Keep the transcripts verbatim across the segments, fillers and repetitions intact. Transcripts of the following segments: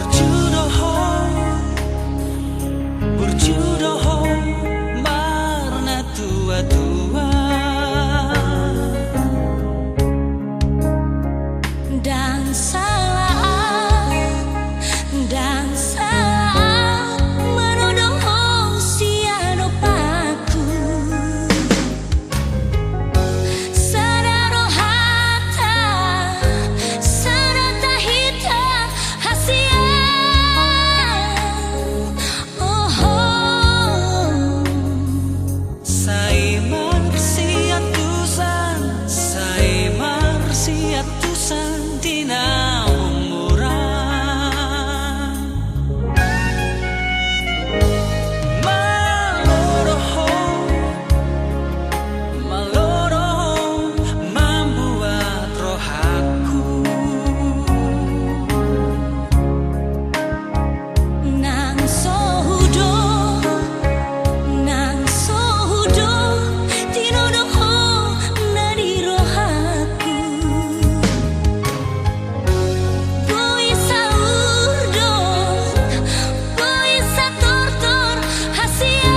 Burju do ho, burju do ho, marnatuatua. Ndang salah, ndang salah, manodong ho sian ompu. Sada rohanta, sada tahita, hasian. Oho. Sai marsiantusan, sai marsiantusan di na umur an. Malo do ho, malo do ho, mambuat rohangku. Nang so hudoh, nang so hudoh, tinodong ho na di rohangku. Boi saurdot, boi satortor, hasian.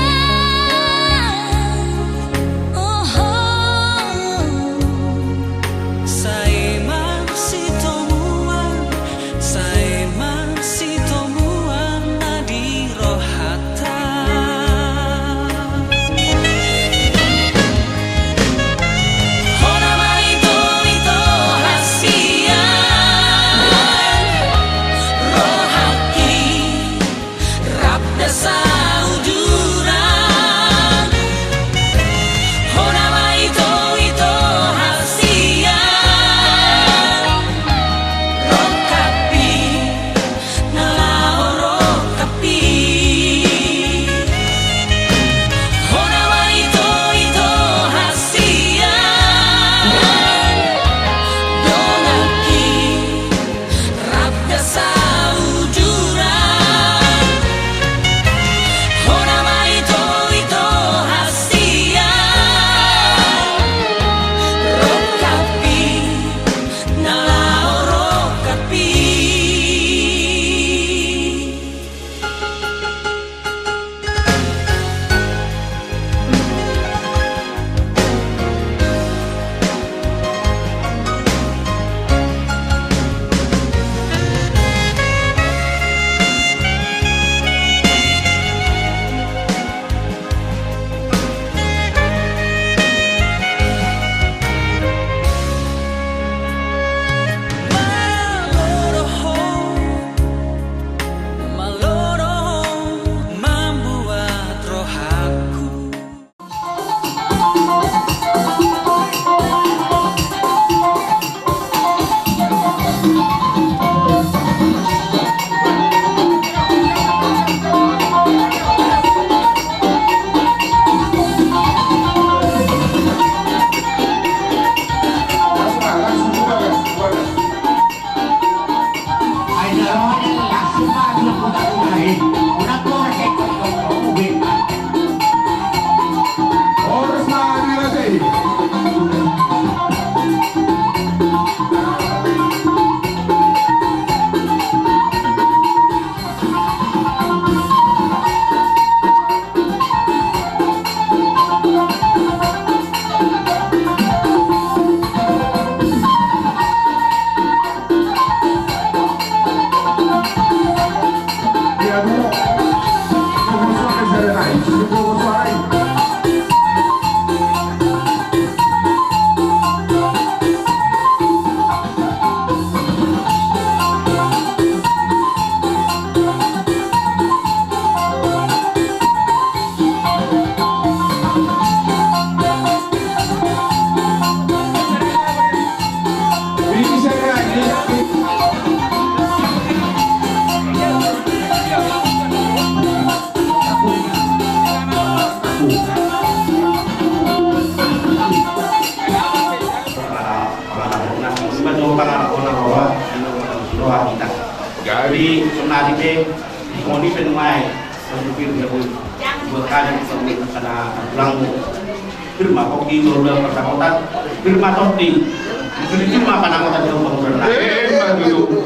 Oho. Sai marsitomuan, sai marsitomuan na di rohanta. Hona ma ito, ito hasian, rohangki rap da sauduran. Hona ma ito, ito hasian, rongkappi na laho rongkappi. Hona ma ito, ito hasian, donganki rap da sauduran. Hona ma ito, ito hasian, rongkappi na laho rongkappi. Malo do ho mambuat rohangku. Jadi sonari pe, sonari pe nuaeng, songon i pe nuaeng, dua kali songon i pe na tulangmu. Pir ma pongki, dua, dua panangotan, pir ma tondi. Pir ma panangotan di pangurusan. Eh, ma tutu.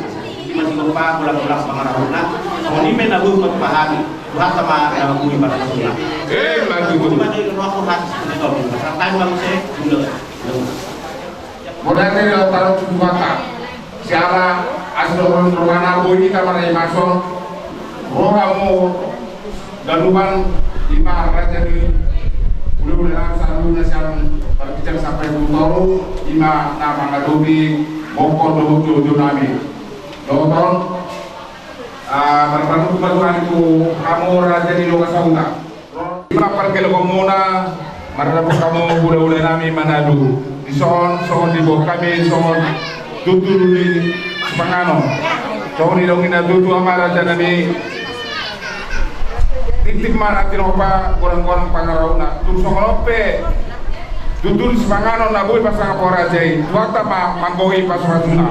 Lupa ulang-ulang pangarahutna. Songon i pe na boi ma tupa hami. Tuhanta ma na boi ma tupa hami. Eh, maju. Boi ma tupa hami. Santabi ma muse. Modern ni laut taruk Tuhanta. Siala asli rohana boi hita marnai masuk. Roha mo ganupan ima raja ni ulu-ulu na saluhutna sian Parpijak sampai Butoru ima na mangadopi bongkon dohot jojo nami. Dohot on, ah, marpanungkun ma Tuhan tu hamu raja ni Loka Sahuta. Ima pargelehonmuna, mardamping hamu hula-hula nami Manado. Dison songon diboan hami songon tutu ni sipanganon. Songon i dong ina tutu ama raja nami. Titip ma na tinopa godang-godang pangarahutna. Tung songon on pe tutu ni sipanganon na boi pasangap raja i. Tuhanta ma manggohi pasu-pasuna.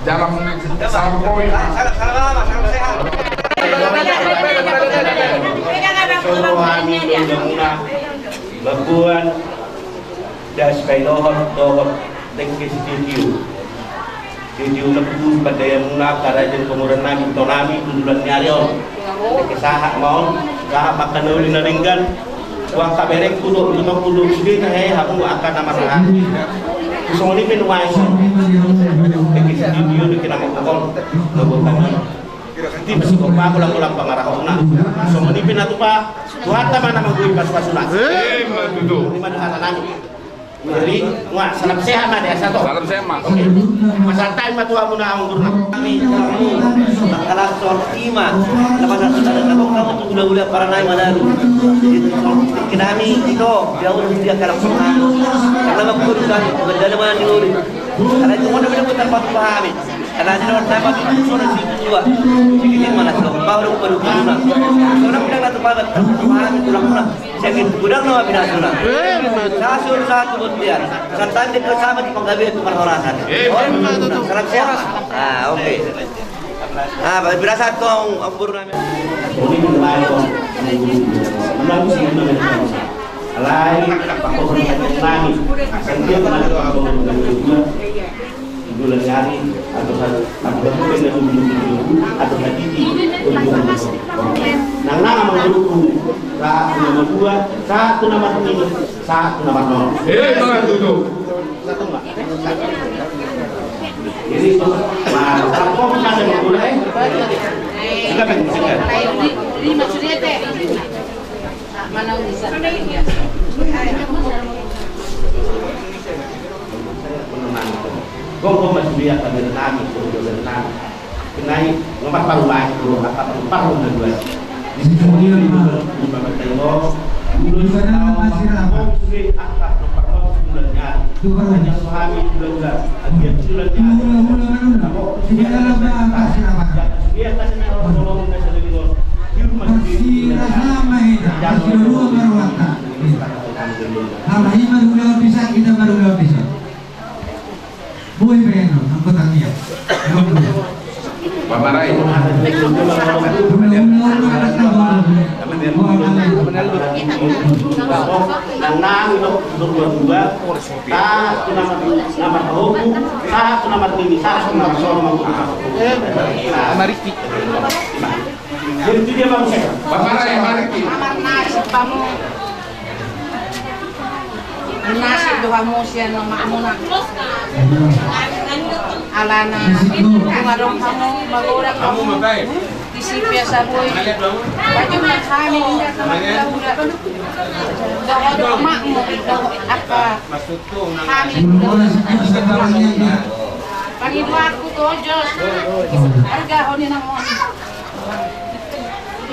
Dalam salam koi. Mamboan das pailohot dohot dengke sitio-tio. Sitio na tutu pandaiamuna karaja ni pamoruon nami, ito nami, tu bulan ni ari on. Dengke sahat ma on, sahat ma angka na uli na denggan. Uang kabereng kudo, kudo, kudo, sude na he, hamu angka na marhaha. Songon i pe nuaeng on. Dengke sitio-tio, dengke na mangkokon. Na botang on. Titip ma sikopa golang-golang pangarahutna. Songon i pe na tupa. Tuhanta ma na manggohi pasu-pasuna. Eh, ma tutu. Ima dohata nami. Jadi, wah, salam sehat ma di asa to. Salam sehat ma. Oke. Pasahat hami ma tu hamuna, amang guru nami. Kami, kami, mangkalas soal ima. Lapan ratus ada, kamu, kamu tu hula-hula para nai Manado. Jadi, kami, ito, dia urus dia kalang soal. Karena waktu itu kan, benda mana diurus. Karena itu, mana benda putar patu pahami. Karena ada orang nama tu, suara situ dua. Jadi, dia mana, sudah, baru, baru, baru, nah. Sudah bilang, "Natu pabat, pahami, tulang, tulang." Sakit gudang nama pinasuna. Eh, betul. Saya suruh satu buat dia. Santan di bersama di penggawe itu perhorasan. Eh, betul. Salam sehat. Ah, oke. Ah, berasa tuh, ampun, nami. Alai, apa pun nami. Asal dia mana, bulan ni ari, atau ha-, atau ha-, atau hatiti, atau ha-, nang nang amang guru, sahat tu na madua, sahat tu na marnini, sahat tu na marnono. Eh, betul, betul. Jadi, ma-, salam kau, salam kau, eh. Silakan, silakan. Gomgom ma sude angka bere nami, bere nami. Kenai nomor parumaen tu angka parumaen na dua. Di sini di bawah tai mo. Ulos tau ma sude angka parumaen bulan ni ari. Hanya so hami bulan-bulan. Agia bulan ni ari. Sude angka parumaen. Sude angka parumaen. Marsirasa ma hita, marsidohonon ma rohanta. Hita marulaon bisa, hita marulaon bisa. Boi pe annon, anggo tangiang. Pamarai. Ulaon ma kata. Nang nang do dua-dua. Sahat tu na mar-, na marhobu, sahat tu na marnini, sahat tu na marnono. Amariki. Jadi itu dia, Bang. Bapak Rai, mari ki. Amarnasib hamu. Nasib do hamu sian omakmuna. Alana dung adong hamu magodang hamu. Di si biasa boi. Baju mas hami inda sama kita udah. Dohot omakmu, dohot angka hami udah. Pangidoanku tu ojos. Arga honi nang honi.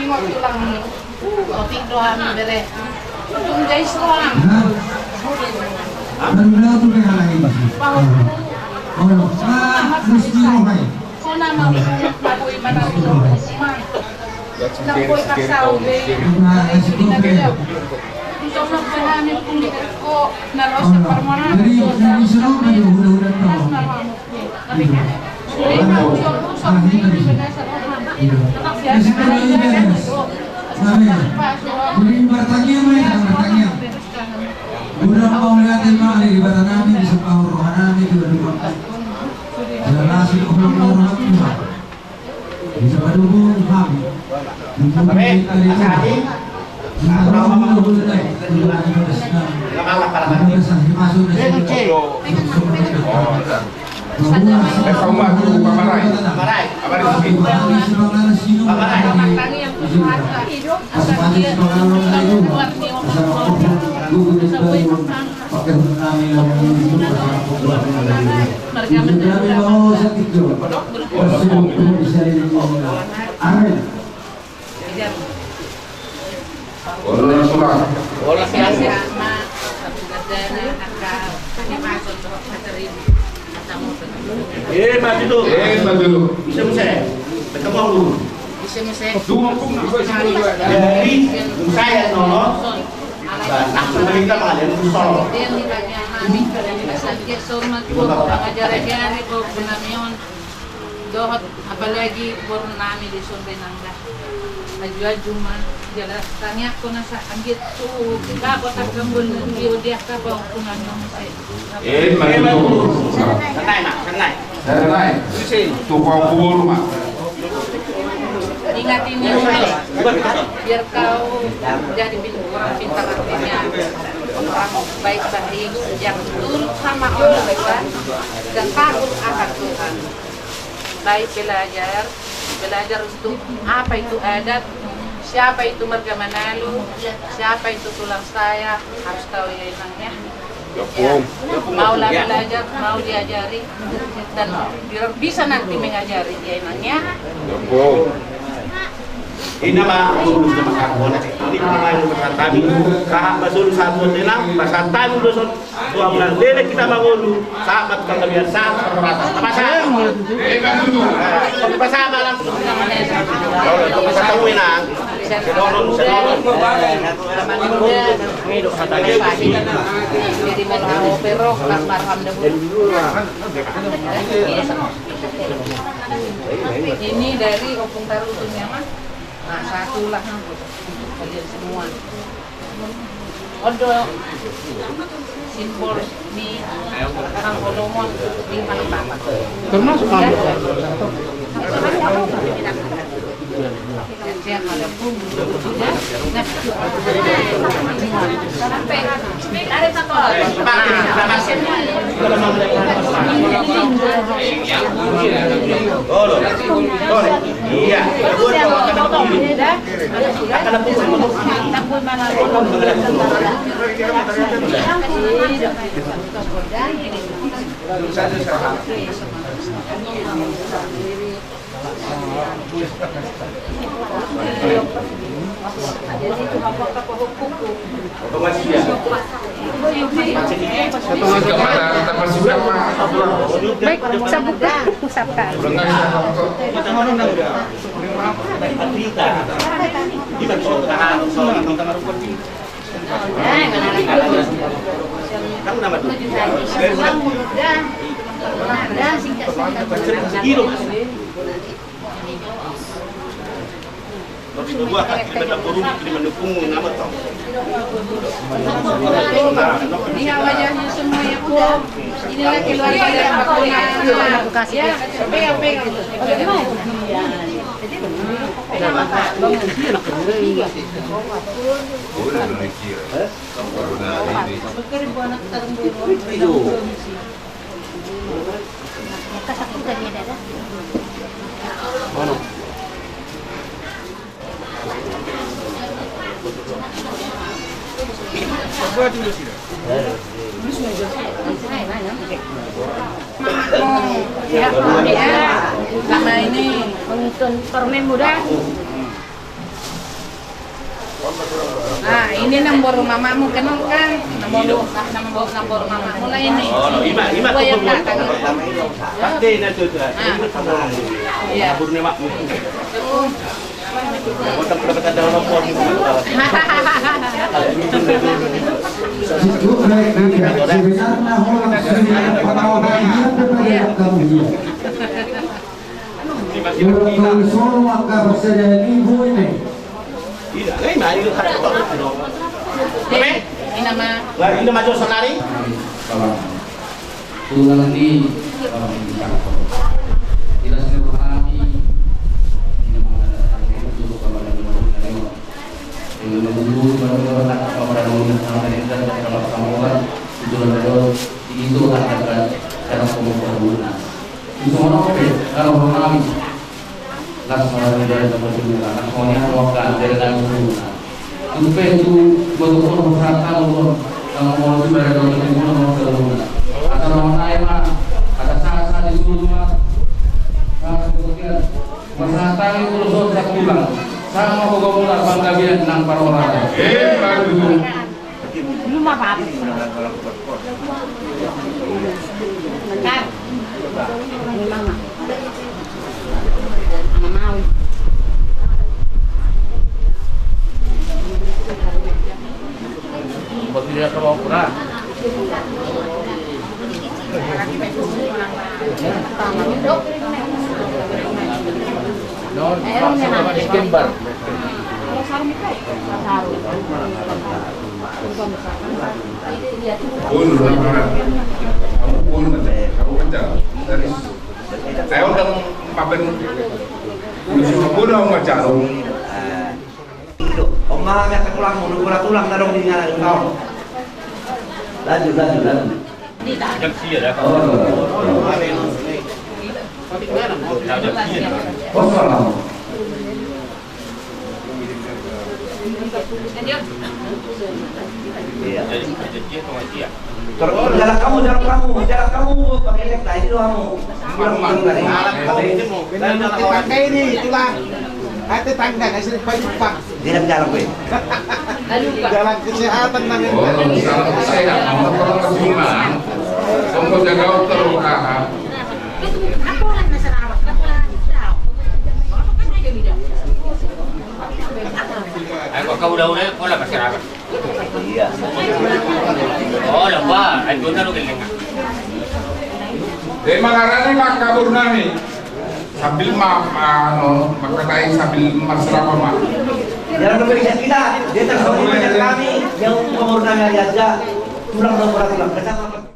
Ingot tulang ni. Otik do hami bere. Tung jais roham. Baru dah tu pe halai. Paham. Oh, ah, mesti rohai. Kona ma bui mana tu. Nah, es kopi. Tung na pe hami pun di ko na los parmana. Jadi, jadi selama dia udah-udah tahu. Jadi bertanya, bertanya. Udah mau lihat, Pak, di badan nami, di separuh roha nami, juga di Eh, maju dulu. Eh, maju dulu. Bisa, bisa. Ketemu dulu. Bisa, bisa. Dua puluh. Jadi, saya nolong. Langsung kita mengalir ke Solo. Dohot apalagi boru nami di son, Nangga. Aju-aju ma, jala tangiangkon asa anggiat tu dapot angka boru na di on, angka boru nami on. Eh, maju. Sanai, Mak, sanai. Sanai. Tu boru, Mak. Ingat ini, biar kau jadi pin-, orang pintar, artinya orang baik-baik yang turut sama orang tua dan takut akan Tuhan. Baik belajar, belajar untuk apa itu adat, siapa itu marga Manalu, siapa itu tulang saya, harus tahu ya, Inang, ya. Ya, Bung. Ya. Maulah belajar, mau diajari, dan biar bisa nanti mengajari ya, Inang, ya. Ya, Bung. Ina ma, Bung, terima kasih. Ini kami, sahat ma solu, sahat ma solu, Inang, sahat ma solu. Dua bulan lele kita mangolu, sahat ma tu angka biasa, rata. Apa sahat? Apa sahat ma langsung? Apa sahat ma, Inang? Ini dari Opung Tarutun ya, Mas. Nah, satu lah. Kalian semua. Odo simbol ni Hangholomon di Hangholomon. Termasuk Hangholomon. Iya. Baik, sabuka, ucapkan. Ini wajahnya semua yang udah. Inilah keluarga dari Pak Kuna. Ya, pegang, pegang. Sama ini, permen muda. Nah, ini nang boru mamamu, kenal kan? Nang boru, nang boru, nang boru mamamu lah ini. Oh, ima, ima. Gua yang datang. Pasti ini tuh, tuh. Nah. Iya. Boru ni, Mak. Tuh. Mau tak dapat ada orang pun. Sebenarnya orang sudah. Iya. Orang tahu soal maka persediaan ibu ini. Ina ma. Ina ma jo sonari. Tulang ni. Songon on pe, na rohanami. Las ma roha ni Debata, las ma roha ni Debata, las ma roha ni angka gandera nami saluhutna. Tung pe tu, boto kono pasahat hami on, angka molo tu, bere dohot tu, boto kono saluhutna. Asa rohanami ma, asa sahat-sahat di solu ma, sahat di solu ma. Pasahat hami ulos on satulang, sahat ma tu hamuna panggabean nang parhorasan. Emma tutu. Belum apa-apa. Bentar. Ini mama. Mama mau. Pun, pun, pun, pun, ayo dong, papen. Musim pun dong, macam. Oma, hami angka tulangmu, bola tulang na adong di ngana, engkau. Lanjut, lanjut, lanjut. Ajak sia dah. Oh, oh, oh. Ajak sia dah. Pos malam. Iya. Jadi, ajak sia sama sia. Terus jalan kamu, jalan kamu, jalan kamu, pakai leg tadi doang. Kurang kurang tadi. Benar, kita pakai ini, itulah. Hati tangga, nggak sering pakai. Jalan-jalan gue. Jalan kesehatan namanya. Oh, jalan kesehatan. Mau ke rumah. Mau jaga dokter, ah. Ayo, kau udah, udah, pola masyarakat. Iya. Oh, lupa. Ayo, udah, lu kelinga. Dia mengarani maka burnami. Sambil ma, ma, anu, mangkatai sambil masrama ma. Dalam kebaikan kita, dia tersebut banyak kami yang umur nami aja, tulang dan orang tulang. Kecamatan.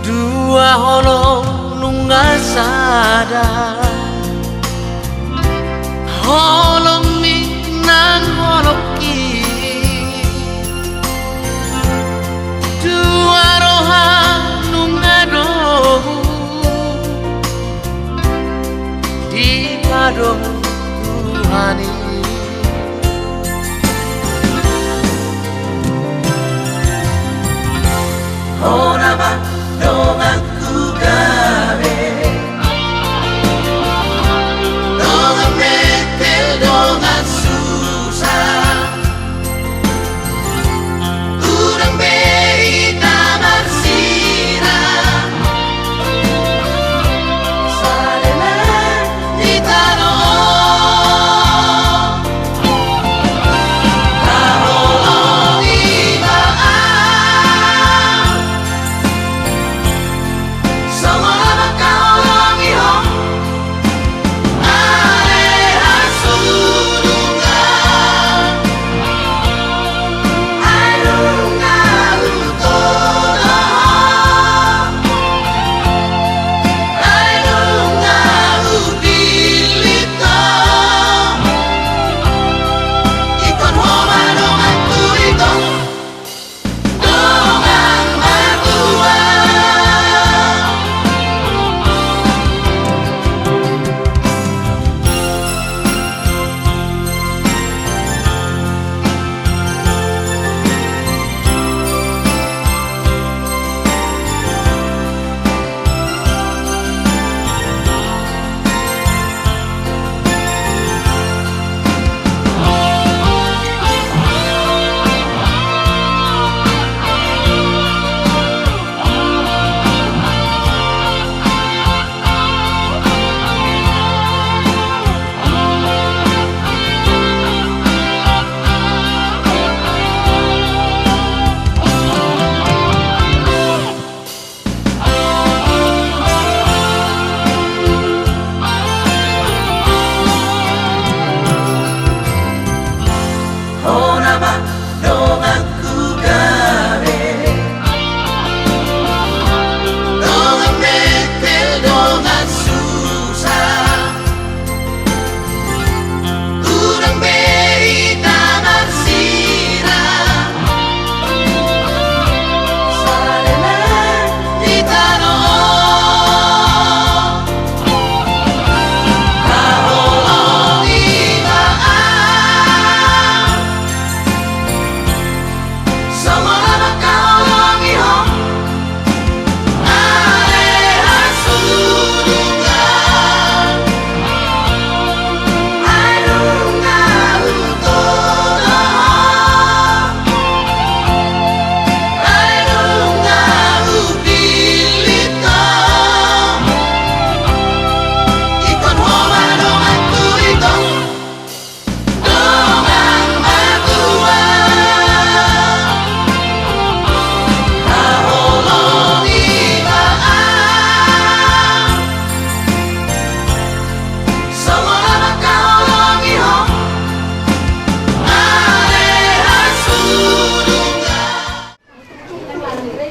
Dua holong nunga sada, holongmi nang holongki. Dua roha nunga dohot dipadomu Tuhan i. Hona ma donganku gabe, dongan metel do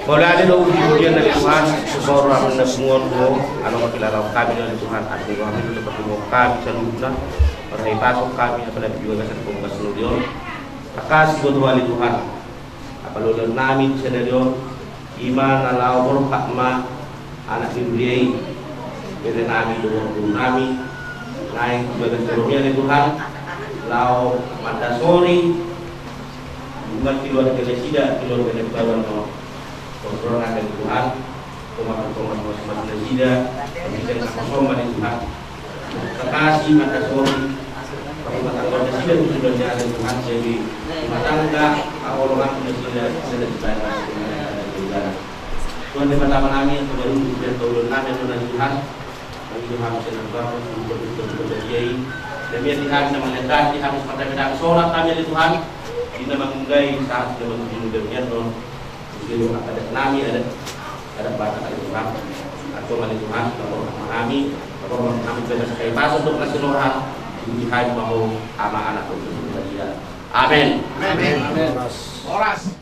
Mauliate do di pujian na di Tuhan, sumorang na punguan do, alo mangkilala hami na di Tuhan, adi do hami do dapat punguan hami saluhutna, marhite pasu hami, apalagi juga gasan pembahasan di on. Takkas iboto hami Tuhan, apalagi nami di sadari on, ima na laho borhat ma, anak ni huria i, bere nami do boru nami, naeng ibagas joloan ni Tuhan, laho mandasori, Hubungan keluarga nasida, keluarga na baru on. Kontrol ada di Tuhan. Tomat tomat mas mas nasida. Bisa sama sama di Tuhan. Terkasih mata sori. Rumah tangga nasida tu sudah ada Tuhan. Jadi rumah tangga, orang nasida sudah dibayar. Tuhan di pertama nami, Tuhan di pertama nami, Tuhan. Bagi Tuhan, senang banget untuk berbahagia. Demikian Tuhan, nama lekat di harus pada bidang sholat kami di Tuhan. Di nama menggai saat nama tujuh demikian Tuhan. Di adat nami ada, ada batas dari Tuhan. Atau mali Tuhan, lapor sama kami, lapor sama kami bebas kami masuk untuk nasi rohan. Di hari mau ama anak untuk berbahagia. Amin. Amin. Amin. Horas.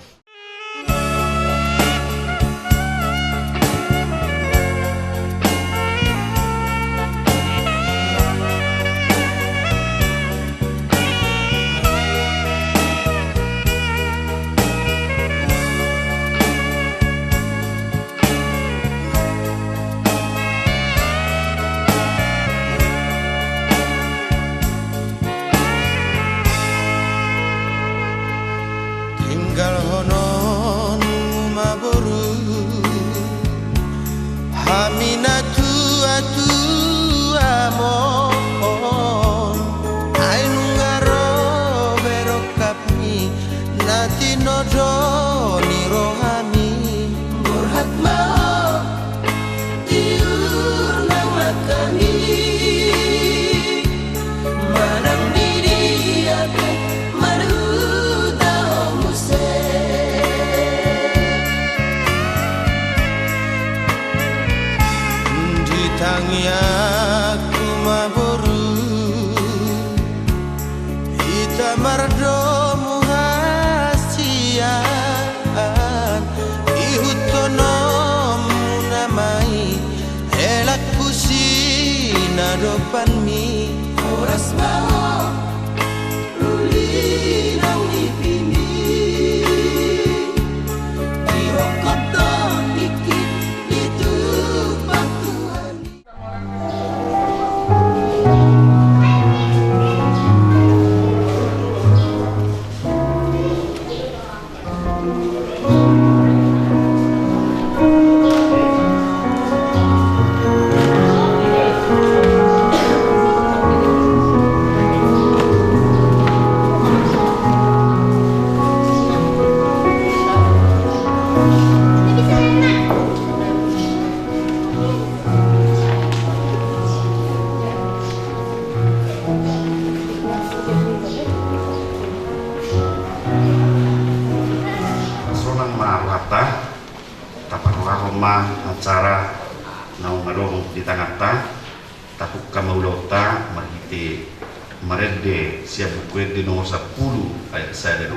Tinggalhononmu ma boru, hami na tuatuamon, ai nunga ro be rongkapmi na tinodo ni rohami. Borhat ma ho. Tiur nang mangkami manang di dia pe manuta ho muse. Di tangiangku ma boru, hita mardomu hasian, ihuthononmu nama i, helakku sinadopanmi. Horas ma ho, uli nang nipimi, dirokkop do tingki, ditupa Tuhan. Sonang ma rohanta, taparrohahon ma acara naung adong di tanganta, tapungka ma ulaonta marhite marende sian Buku Ende nomor sampulu ayat sada.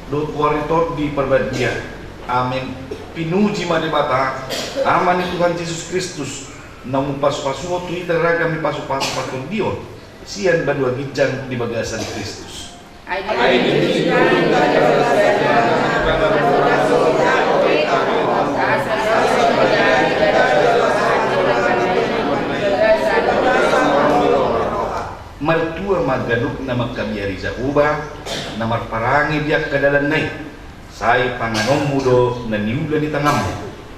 dohot goar ni Tondi Parbadia. Amen. Pinuji ma Debata, Ama ni Tuhan Jesus Kristus, na umpasupasuhon tu hita ragam ni pasupasu partondion sian banua ginjang di bagasan Kristus. Ai Martua ma ganup na mangkabiari Jahowa, na marparange di angka dalanna i. Sai panganonmu do na niula ni tanganmu.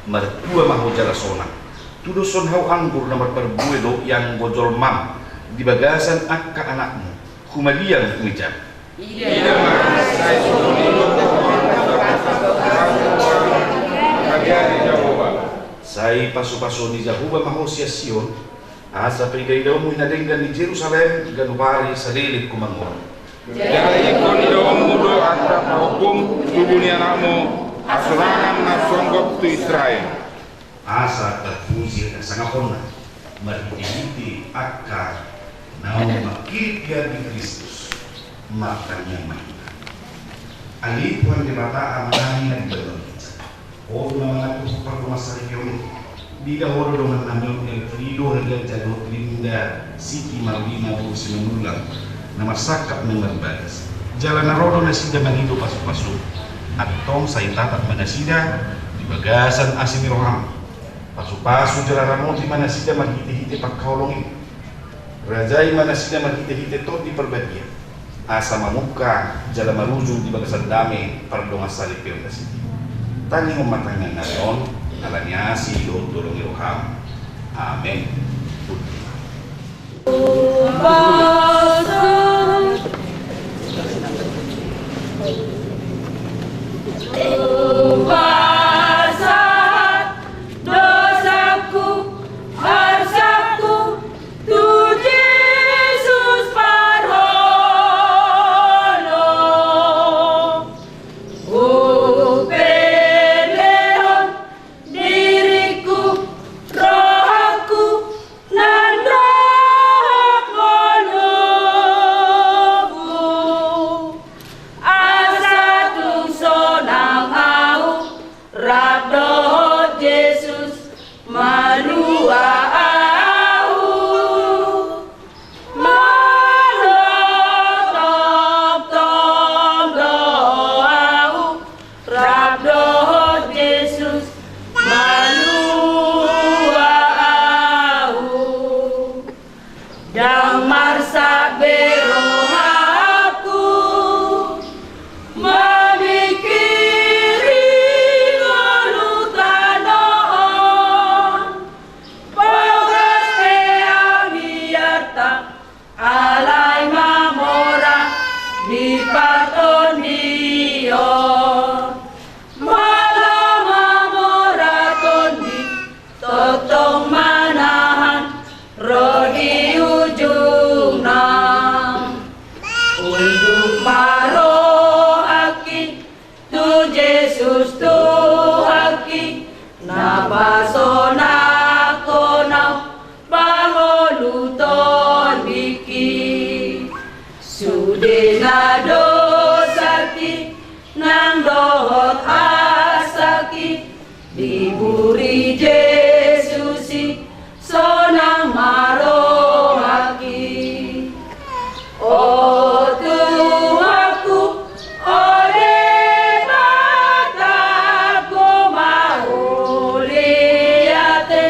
Martua ma ho jala sonang. Tudoshon hau anggur na marparbue do ianggo jolmam di bagasan angka anakmu. Humaliang tu mejam. Ida ma, sai songon i do. Sai pasupasuhon ni Jahowa ma ho sian Sion, asa paidaidahonmu i na denggan ni Jerusalem ganup ari saleleng humangolu. Jala ingkon idaonmu do angka pahombum tubu ni anakmu, hasonangan na songgop tu Israel. Asa tarpuji hasangaponna marhitehite angka naung mangkirim piga ni Kristus. Martangiang ma hita. Ale Tuhan Debata Amanami na di banua ginjang, Ho do na mangatur pardongansaripeon on. Diida Ho do dongannami on Elfrido, Helga, Jadot, Linda, Siti, Marlina, boru Simanullang, na marsangkap na marbagas. Jala na ro do nasida mangido pasupasu. Antong sai tatap ma nasida di bagasan asi ni roham. Pasupasu jala ramoti ma nasida marhitehite pangkaholongi. Rajai ma nasida marhitehite Tondi Parbadia, asa mamungka jala marujung di bagasan dame pardongansaripeon nasida. Tangihon ma tangiangnami on, ala ni asi dohot holong ni roham. Amen. Dosaku, arsakku, tu Jesus parholong. Hupelehon diringku, rohangku, nang dohot ngolungku. Asa tung sonang ahu, rap dohot Jesus malua ahu. Malo tongtong do ahu, rap dohot Jesus malua ahu. Ndang marsak be rohangku, mamingkiri ngolu tano on. Bagas pe au di arta, alai mamora di partondion. Molo mamora tondi, tongtong manahan ro di ujungna. Unduk ma rohangki tu Jesus Tuhanki, na pasonanghon au, pangolu tondingki. Sude na dosangki nang dohot arsangki, diburi Jesus i, sonang ma rohangki. O Tuhanku, o Debatangku, mauliate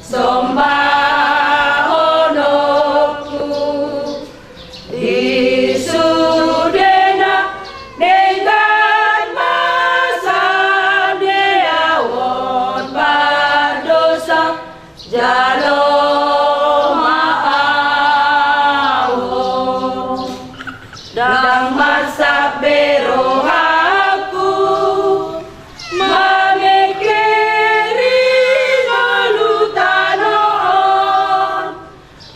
sombahononku. Di sude na denggan ma sude au on mardosa, jalo ma au on. Ndang marsak be rohangku, mamingkiri ngolu tano on.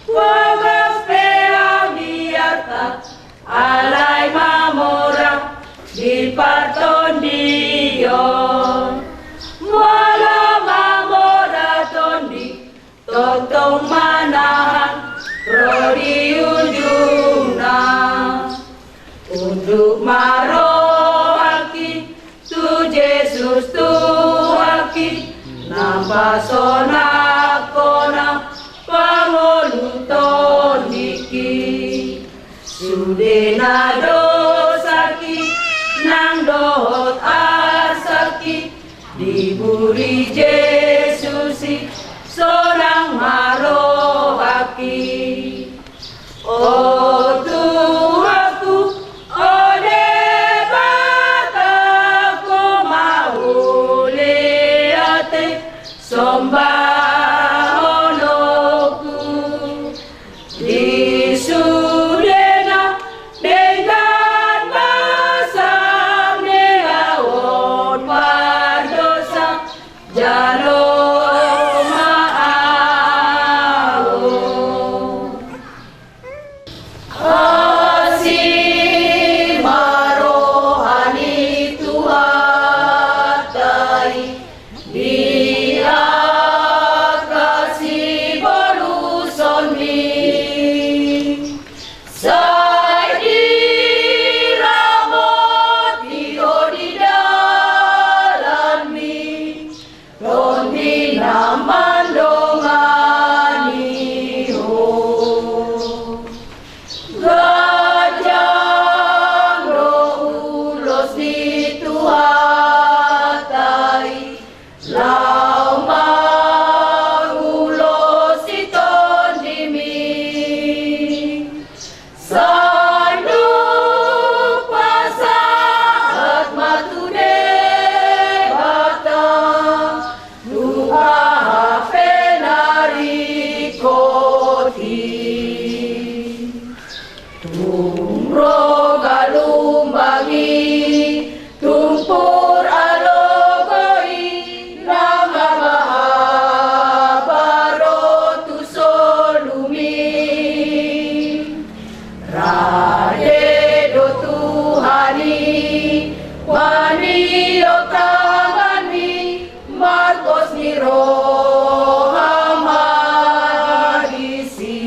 Bagas pe au di arta, alai mamora di partondion. Molo mamora tondi, tongtong manahan ro di ujungna. Unduk ma rohangki Pasonangkon au pangoluhon tingki, sude na dosangki nang dohot arsangki, diburi Jesus i sonang ma rohangki. O Tuhanku, o Debata, Ho ma hulehon sombahononku. Di sude na denggan basa, melawan pardosa jalo ma au. Asi ma roha ni Tuhanta i di angka sibolusonmi. Sai diramoti Ho di dalanmi, Tondi na mandongani ho. Ganjang do ulos ni Tuhanta i, laho mangulosi tondimi. Sai dung pasahat ma tu Debata, tung aha pe na ringkot i. Tung ro galumbang i, tung pur alogo i, ndang haba-haba ro tu soluMi. Rade do Tuhan i, mangido tanganMi, marpos ni roha ma disi.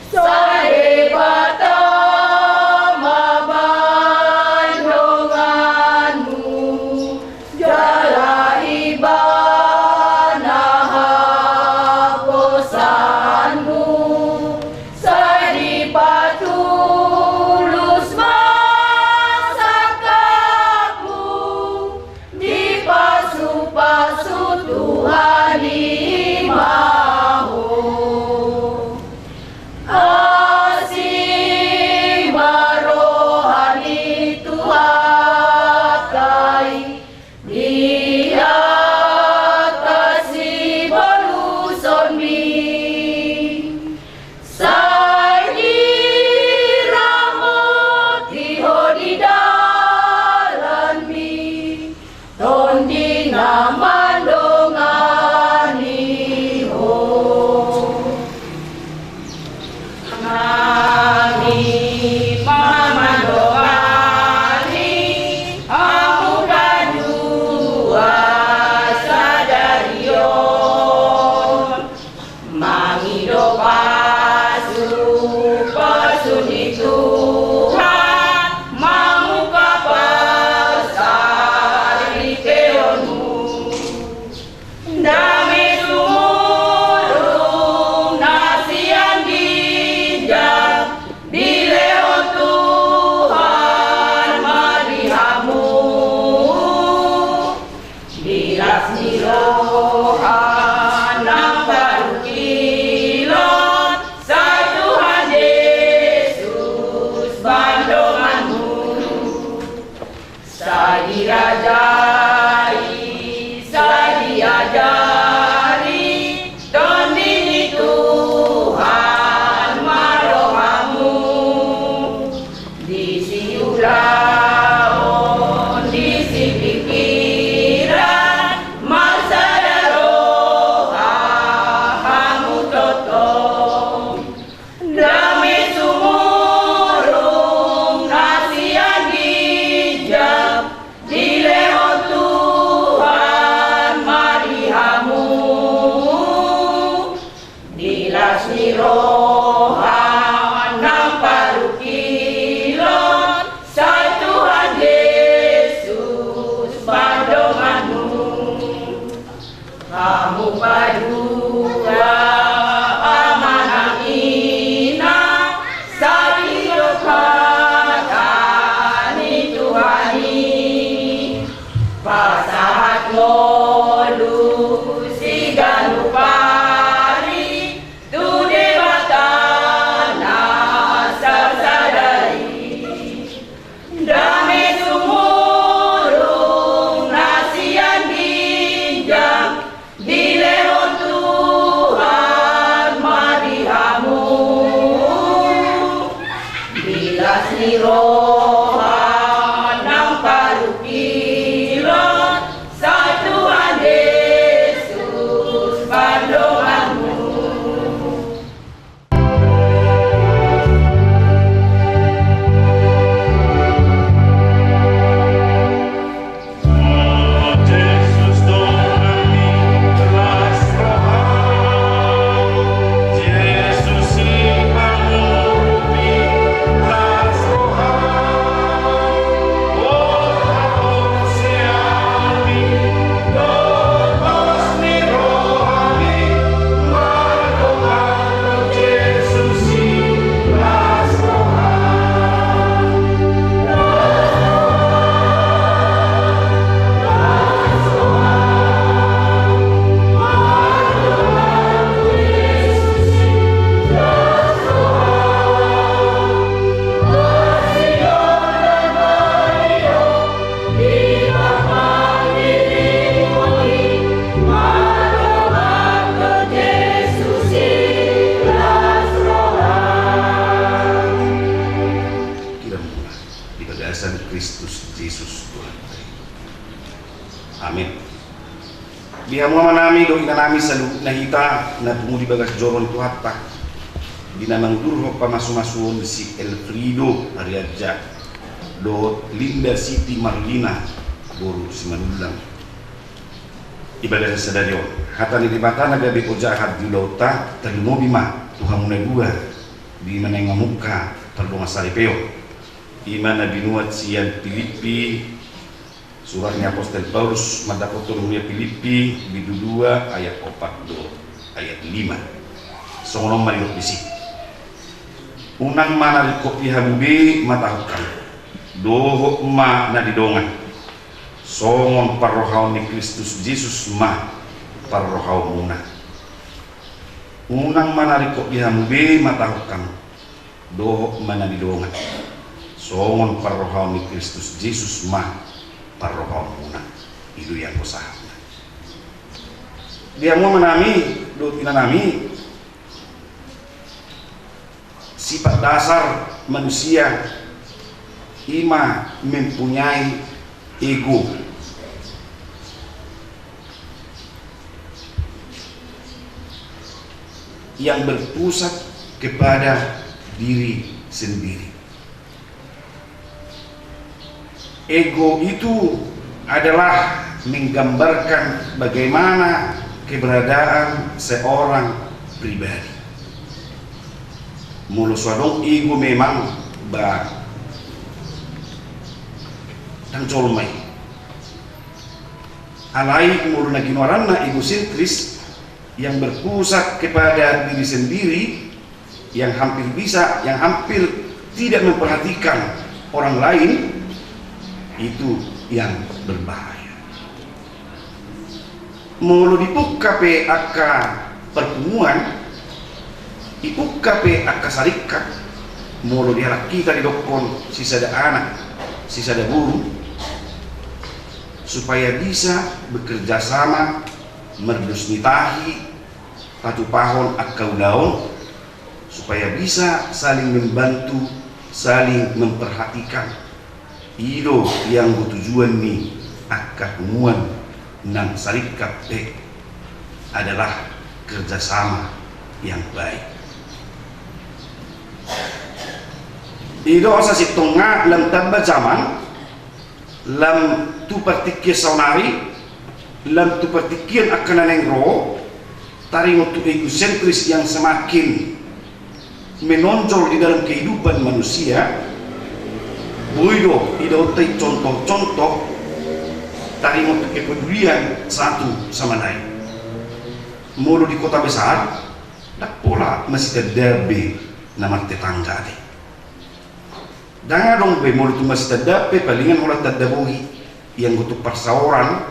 Sai Debata ma baen donganmu, jala Ibana haposanmu. Sai dipatulus ma sangkapmu, dipasu-pasu Tuhan i ma ho. Asi ma roha ni Tuhanta i di angka sibolusonmi. Sai diramoti Ho di dalanmi, Tondi na mandongani ho. Nami ma mandongani hamu paduahon sadari on. Mangido pasu-pasu ni Tuhan, mamungka parsaritehonmu. Dame sumurung na sian ginjang, dilehon Tuhan ma di hamu. Di las ni roha nang parungkilon, sai Tuhan Jesus bahen donganmu. Sai dirajai, sai diajari, Tondi ni Tuhan ma rohamu. Disi ulaon, disi pingkiran, marsada roha hamu tongtong. Dame sumurung na sian ginjang, dilehon Pasahat ngolu siganup ari tu Debata na sarsada i. Dame sumurung na sian ginjang dilehon Tuhan ma di hamu. Di las ni roha nang parungkilon, sai Tuhan Jesus mandonganmu. Di bagasan Kristus Jesus Tuhanta i. Amin. Di hamu amanami dohot inanami saluhutna hita na pungu di bagas joro ni Tuhanta, di na mangudurhon pamasumasuon si Elfrido Ariaja dohot Linda Siti Marlina boru Simanullang. Di bagasan sadari on, hata ni Debata na gabe ojahan di ulaonta tarlumobi ma tu hamu na dua di na naeng mamungka pardongansaripeon. I ma na binuat sian Pilippi, surat ni apostel Paulus mandapothon huria Pilippi, bindu dua ayat opat dohot ayat lima. Songon on ma didok disi: Unang ma na ringkot di hamu be matahonkan, dohot ma na di dongan, songon parrohaon ni Kristus Jesus ma parrohaonmuna. Unang ma na ringkot di hamu be matahonkan, dohot ma na di dongan, songon parrohaon ni Kristus Jesus ma parrohaonmuna. I do ianggo sahatna. Di hamu amanami dohot inanami, sifat dasar manusia i ma mempunyai ego. Yang berpusat kepada diri sendiri. Ego itu adalah menggambarkan bagaimana keberadaan seorang pribadi. Molo so adong ego memang ba ndang jolma i. Alai molo na ginoaranna egosentris, yang berpusat kepada diri sendiri, yang hampir bisa, yang hampir tidak memperhatikan orang lain, itu yang berbahaya. Molo dipungka pe angka parpunguan, dipungka pe angka saringkat, molo di halak hita didokkon sisada anak, sisada boru, supaya bisa bekerja sama, merdos ni tahi, patupahon angka ulaon, supaya bisa saling membantu, saling memperhatikan. I do ianggo tujuan ni angka punguan nang saringkat pe adalah kerjasama yang baik. I do asa sintong nga lam tamba jaman, lam tu partingkian saonari, lam tu partingkian angka na naeng ro, taringot tu egosentris yang semakin menonjol di dalam kehidupan manusia, boi do idaonta i contoh-contoh taringot tu kepedulian satu sama lain. Molo di kota besar, ndang pola masitanda be na martetangga ate. Ndang adong be, molo tung masitanda pe palingan holan tanda bohi. Ianggo tu parsaoran,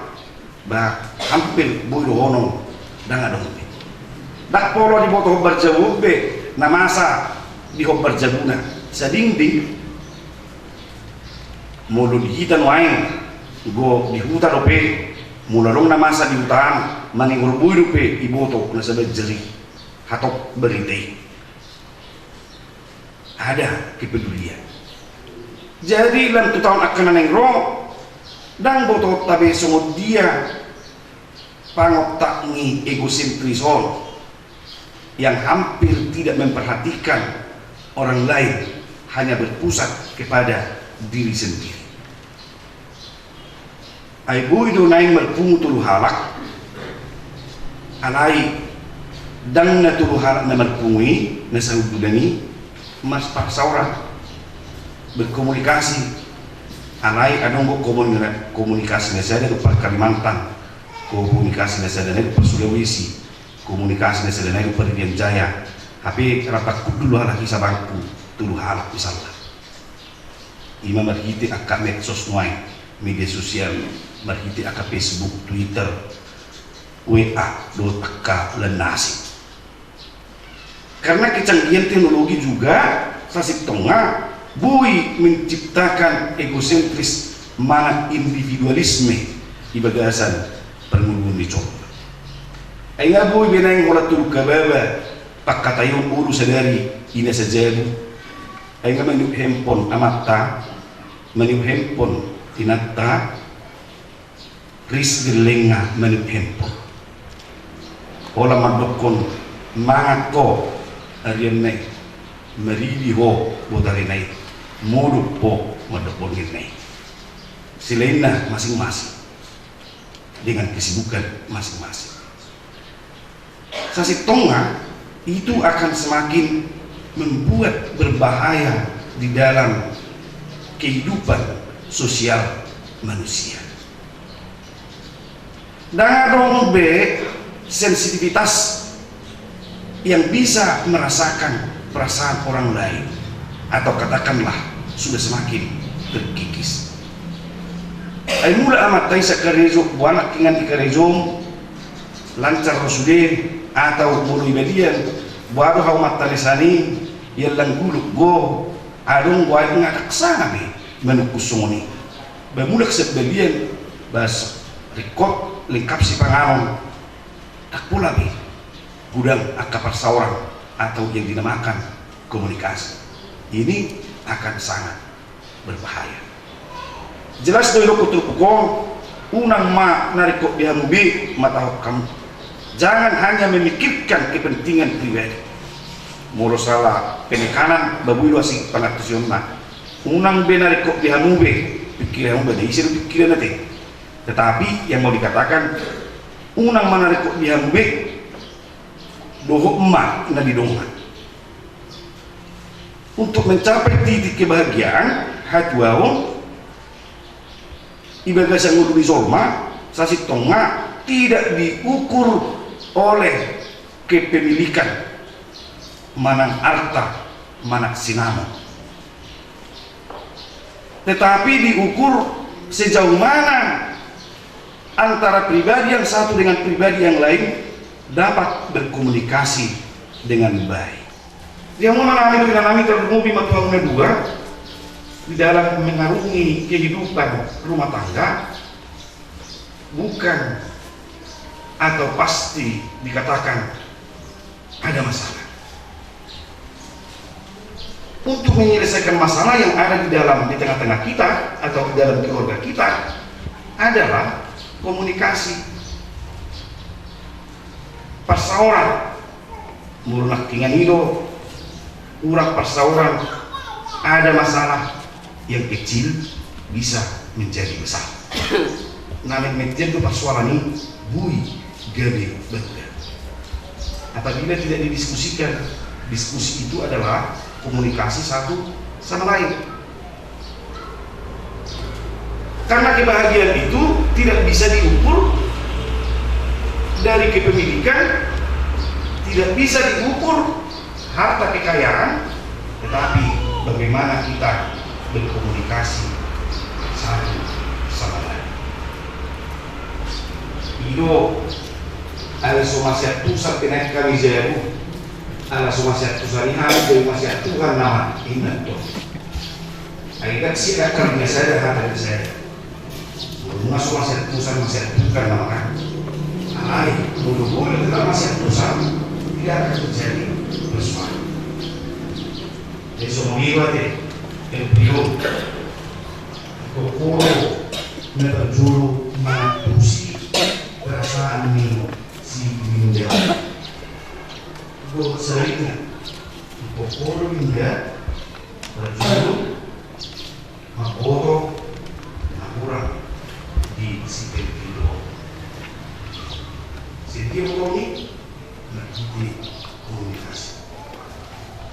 ba hampir boi dohonon, ndang adong be. Ndang pola diboto hombar jabu be na masa di hombar jabuna. Sadingding molo di hita nuaeng, anggo di huta dope, molo adong na masa di huta an, manigor boi dope diboto na sabanjar i, hatop barita i. Ada kepedulian. Jadi lam tu taon angka na naeng ro, ndang botoonta be songon dia pangontak ni egosentris on yang hampir tidak memperhatikan orang lain, hanya berpusat kepada diri sendiri. Ai boi do naeng marpungu tolu halak, alai ndang na tolu halak na marpungu i, na sahundulan i, marparsaoran, berkomunikasi. Alai adong do komun-, komunikasi na sada do par Kalimantan, komunikasi na sada nai do par Sulawesi, komunikasi na sada nai do par Irian Jaya. Hape rap tolu halak i sabangku, tolu halak misalna. Ima marhite angka medsos nuaeng, media sosial, marhite angka Facebook, Twitter, W A, dohot angka lan na asing. Karena kecanggihan teknologi juga sasintongna boi menciptakan egosentris manang individualisme di bagasan parngoluon ni jolma. Ai nga boi be naeng holan turuk hababa pangkataion olo sadari ina sajabu. Ai nga maniop handphone amanta, maniop handphone inanta, ris gellengna maniop handphone. Holan mandokkon mangan ho arianna i, maridi ho botarina i, modom ho mandok borngin na i. Selainna masing-masing dengan kesibukan masing-masing. Sasintongna itu akan semakin membuat berbahaya di dalam kehidupan sosial manusia. Ndang adong be sensitivitas yang bisa merasakan perasaan orang lain, atau katakanlah sudah semakin terkikis. Ai mula amanta i sakarejo, boha nangkingan di karejom, lancar ro sude, atau molo i balian, boha do haumanta na sian i, ia lang guluk go, adong do aek nga ndang sanga be manungkun songon i. Ba mulak sian balian, ba ringkot, lengkap sipanganon, ndang pola be godang angka parsaoran atau yang dinamakan komunikasi. Ini akan sangat berbahaya. Jelas do idokkon turpuk on, unang ma na ringkot di hamu be matahon hamu. Jangan hanya memikirkan kepentingan pribadi. Molo sala penekanan, ba boi do asing pangantusionna. Unang be na ringkot di hamu be, pikir hamu ba na ise do pikiranna te. Tetapi yang mau dikatakan, unang ma na ringkot di hamu be, dohot ma na di dongan. Untuk mencapai titik kebahagiaan, hatuaon, di bagasan ngolu ni jolma, sasintongna tidak diukur oleh kepemilikan, manang arta, manang sinamot. Tetapi diukur sejauh mana antara pribadi yang satu dengan pribadi yang lain dapat berkomunikasi dengan baik. Di hamu amanami dohot inanami, tarlumobi ma tu hamu na dua, di dalam mengarungi kehidupan rumah tangga, bukan atau pasti dikatakan ada masalah. Untuk menyelesaikan masalah yang ada di dalam, di tengah-tengah kita atau di dalam keluarga kita adalah komunikasi. Parsaoran, molo nangkingan i do hurang parsaoran, ada masalah yang kecil bisa menjadi besar. Na metmet do parsoalan i boi gabe bangga. Apabila tidak didiskusikan, diskusi itu adalah komunikasi satu sama lain. Karena kebahagiaan itu tidak bisa diukur dari kepemilikan, tidak bisa diukur harta kekayaan, tetapi bagaimana kita berkomunikasi satu sama lain. Jo, ala so masiantusan pe naeng hami jabu, ala so masiantusan i hami jabu masiantusan nama inna to. Ai dang si akar biasa ada hata biasa ada. Molo nunga so masiantusan masiantusan nama kan. Alai molo boleh tetap masiantusan, tidak akan terjadi persoalan. Jadi songon i do ate, Elvio. Ingkon ho do na parjolo mangantusi perasaan ni si Winda. Dohot sebaliknya, ingkon ho do Winda parjolo mamboto na hurang di si Elvio. Setiap boto ni marhite komunikasi.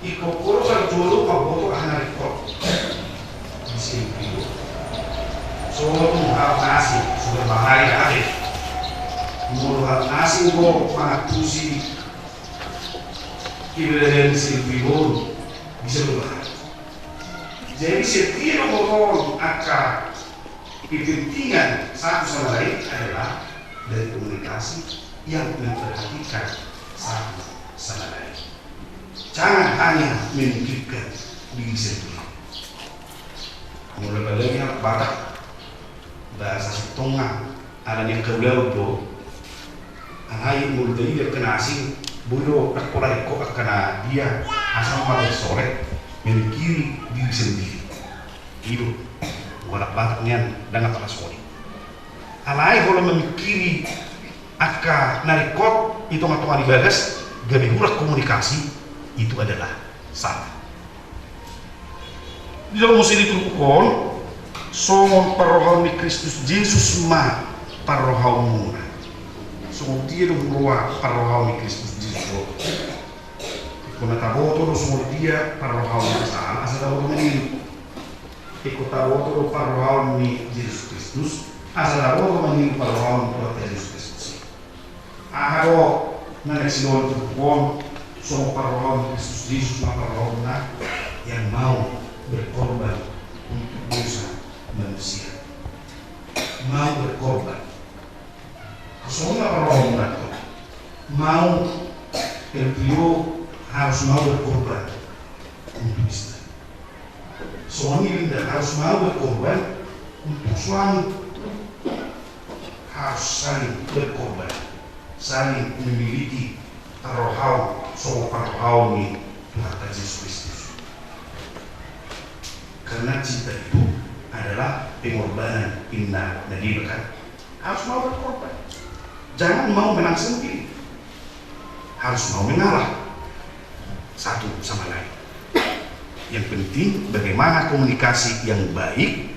Ingkon ho do parjolo mamboto aha na ringkot di si Elvio. Songon hal na asing, sudah bahaya ate. Molo hal na asing do mangantusi keberadaan si Elvio, bisa berbahaya. Jadi setiap boto ni angka kepentingan satu sama lain adalah dari komunikasi yang memperhatikan satu sama lain. Jangan hanya memikirkan diri sendiri. Molo apalagi anak Batak, bahasa sintongna, ala ni angka ulaon do. Alai molo taida angka na asing, boi do dang pola ringkot angka na dia, asal ma bersolek, memikiri diri sendiri. I do, molo anak Batak nian, dang apa na songon i. Alai molo memikiri angka na ringkot di tonga-tonga ni bagas, gabe hurang komunikasi, itu adalah salah. Di dalam muse di turpuk on, songon parrohaon ni Kristus Jesus ma parrohaonmuna. Songon dia do huroha parrohaon ni Kristus Jesus on? Ingkon na taboto do songon dia parrohaon ni Kristus, asa taboto maniru. Ingkon taboto do parrohaon ni Jesus Kristus, asa taboto maniru parrohaon ni Tuhanta Jesus Kristus. Aha do na naeng sidohon turpuk on, songon parrohaon ni Kristus Jesus ma parrohaonna, yang mau berkorban untuk dosa manusia. Mau berkorban. Songon na parrohaonna do. Mau, Elvio harus mau berkorban untuk istri. Suami Linda harus mau berkorban untuk suami. Harus saling berkorban, saling memiliki parrohaon, songon parrohaon ni Tuhanta Jesus Kristus. Karena cinta itu adalah pengorbanan, inna na deba kan. Harus mau berkorban. Jangan mau menang sendiri. Harus mau mengalah satu sama lain. Yang penting bagaimana komunikasi yang baik,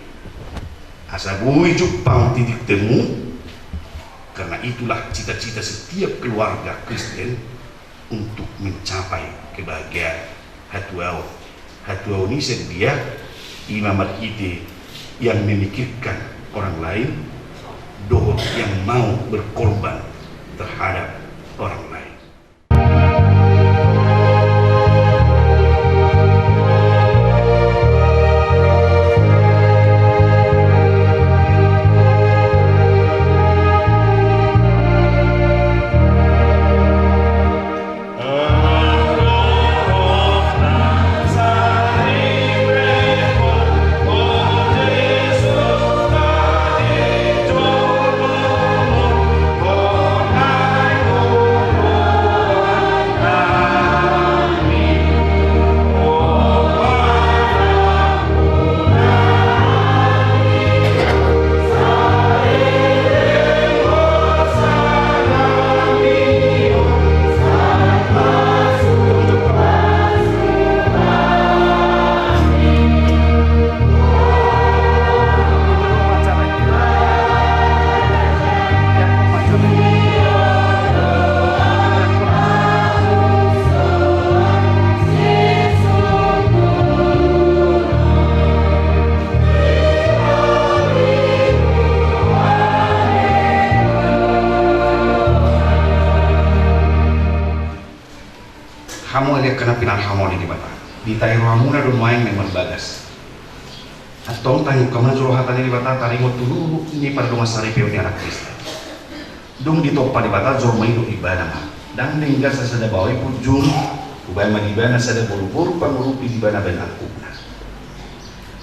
asa boi jumpang titik temu, karena itulah cita-cita setiap keluarga Kristen untuk mencapai kebahagiaan. Hatuaon. Hatuaon i sian dia? Ima marhite yang memikirkan orang lain, dohot yang mau berkorban terhadap orang lain. Hamu ale angka na pinahan ni Debata, ditai rohamuna do nuaeng na marbagas. Antong tangihon hamu ma jolo hata ni Debata taringot tu luhut ni pardongansaripeon ni anak Kristen. Dung ditompa Debata jolma i dohot ibana ma, ndang denggan sasada baoa i punjung, hubaen ma di ibana sada boruboru pangurupi di ibana baen angkupna.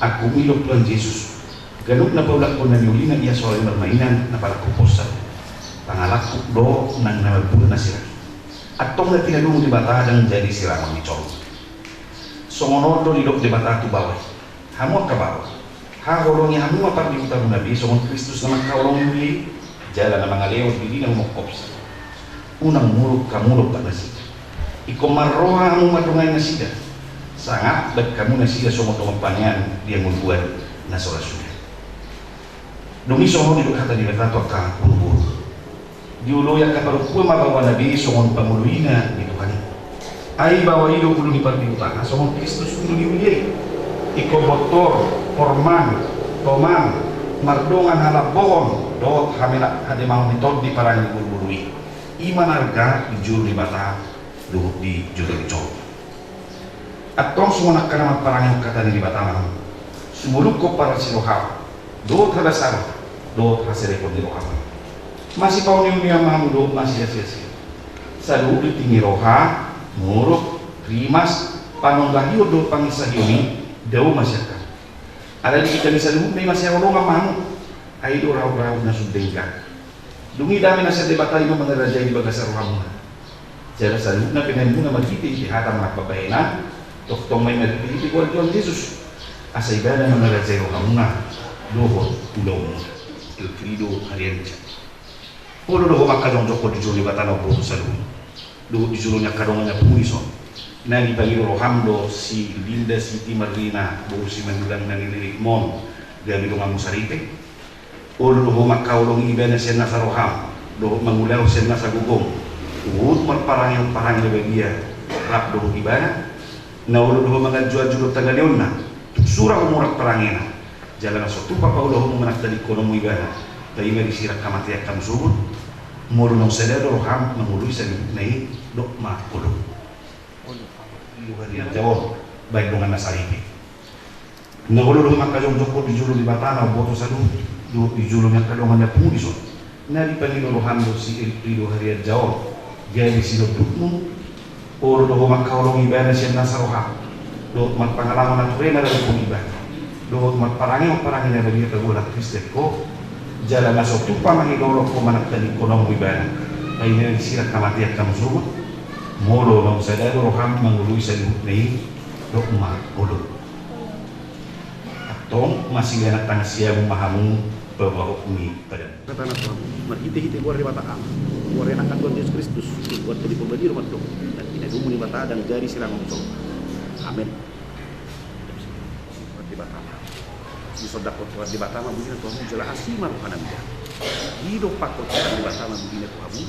Angkup i do Tuhan Jesus. Ganup na paulakhon na niulina ia so uli marmainan na parangkuponsa do. Pangalangkup do nang na marbuat na sirang i. Antong na tinadomu Debata ndang jadi sirangon ni jolma. Songon on do didok Debata tu baoa i. Hamu angka baoa, haholongi hamu ma pardihutanta be songon Kristus na mangkaholongi huria i, jala na mangalehon dirina humongkopsa. Unang muruk hamu dompak nasida. Ingkon marroha hamu mandongani nasida. Sangap baen hamu nasida songon dongan panean di hangoluan na so ra suda. Dung i songon on didok hata ni Debata tu angka boruboru. Dioloi angka parompuan ma baoana be songon pangoloina ni Tuhan i. Ai baoa i do ulu ni pardihutanta songon Kristus ulu ni huria i. Ingkon bontor, porman, toman, mardongan halambohon dohot hame-, hademaon ni tondi parange ni boruboru i. I ma na arga di jolo ni Debata dohot di jolo ni jolma. Antong songon angka na marparange hata ni Debata ma hamu. Sumoluk paras ni roham dohot hadasaron dohot haserepon ni roham. Masipauneunean ma hamu dohot masiasiasian. Saluhut tingki ni roha, muruk, rimas, panonggahion dohot panginsahion i dao ma sian hamu. Alai di hita ni saluhutna i masihaholongan ma hamu. Ai do rahut-rahut na sun denggan. Dung i dame na sian Debata i ma mangarajai di bagasan rohamuna. Jala saluhutna pe na nimuna marhitehite hata manang pambahenan, tongtong ma i marhitehite goar ni Tuhan Jesus. Asa ibana mangarajai rohamuna dohot ulaonmuna. Elfrido Harianja. Olo do ho mangkajongjongkon di jolo ni Debata na umboto saluhut, dohot di jolo ni angka dongan ni pungu i son. Na dipangido roham do si Linda Siti Marlina, boru Simanjuntak na nilirikmon, gabe donganmu saripe. Olo do ho mangkaholongi ibana sian nasa roham dohot mangulahon sian nasa gogom, huhut marparange parange na badia rap dohot ibana. Na olo do ho manganju-anju dohot hangaleonna, tung sura ho murat parangena. Jala na so tupa paulaonmu manangtadingkononmu ibana, paima disirang hamatean hamu sogot. Molo naung sada do roham mangoloi saluhutna i, dok ma olo. Olo, Harianja on, baen dongan na saripe. Na olo do ho mangkajongjongkon di jolo ni Debata na umboto saluhut, dohot di jolo ni angka dongan ni pungu i son. Na dipangido roham do si Elfrido Harianja on, gabe sinondukmu. Olo do ho mangkaholongi ibana sian nasa roham, dohot marpangalangka na ture na didok ibana, dohot marparange parange na badia panggoaran Kristen ho. Jala na so tupa mangidolok ho manangtadingkononmu ibana, paima disirang hamatean hamu sogot. Molo naung sada do roham mangoloi saluhutna i, dok ma olo. Antong masilean tangan siamun ma hamu pabahok ni padan. Hata na Tuhan, marhitehite goar ni Debata, goar ni Anakna Tuhan Jesus Kristus, goar ni Tondi Porbadia do mandok, na tinadomu Debata ndang jadi sirangon ni jolma. Amen. Tuhan Debata ma, disondangkon Tuhan Debata ma bulina tu hamu jala asi ma rohana mida. Didompakkon Tuhan Debata ma bulina tu hamu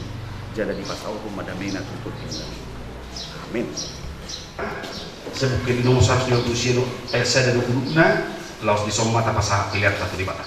jala dipasaorhon ma dameNa tu tondinami. Amen. Sebab ke di nomor satu dua puluh sia do, ayat sada dua puluh na, laos dison ma tapasahat pelean ta tu Debata.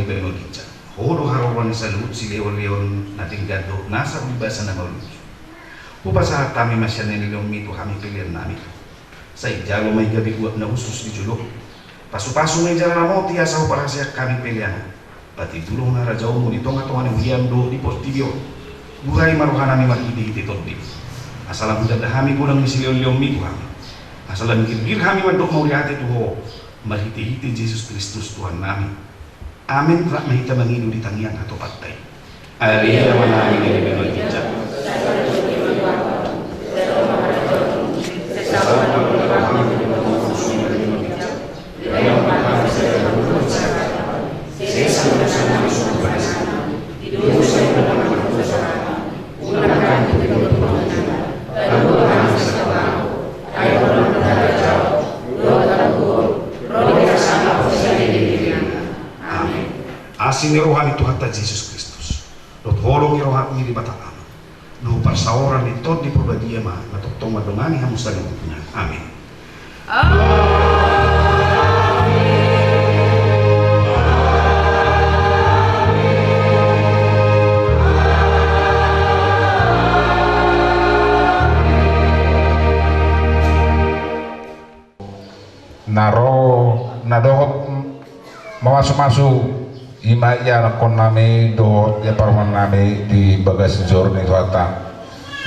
Baen ma ginjang. Ho do haroroan ni saluhut silehonlehon na denggan dohot nasa di basa na mauli. Hupasahat hami ma sian na nilehonmi tu hami peleannami. Sai jalo ma i gabe uap na hushus di jolom. Pasupasu ma i jala ramoti asa huparhaseang hami pelean on. Patindul ma harajaonmu di tongatonga ni huria dohot di portibi on. Urai ma rohanami marhitehite Tondim. Asa lam hutanda hami godang ni silehonlehonmi tu hami. Asa lam girgir hami mandok mauliate tu Ho marhitehite Jesus Kristus Tuhannami. Amen. Rap ma hita mangido di tangiang hatopanta i. Ale Amanami na di banua ginjang. Amen. Asi ni roha ni Tuhanta Jesus Kristus dohot holong ni roha ni Debata Ama, dohot parsaoran ni Tondi Porbadia ma na tongtong mandongani hamu saluhutna. Amen. Na ro na dohot mamasumasu i ma ianakkonnami dohot ia parumaennami di bagas joro ni Tuhanta.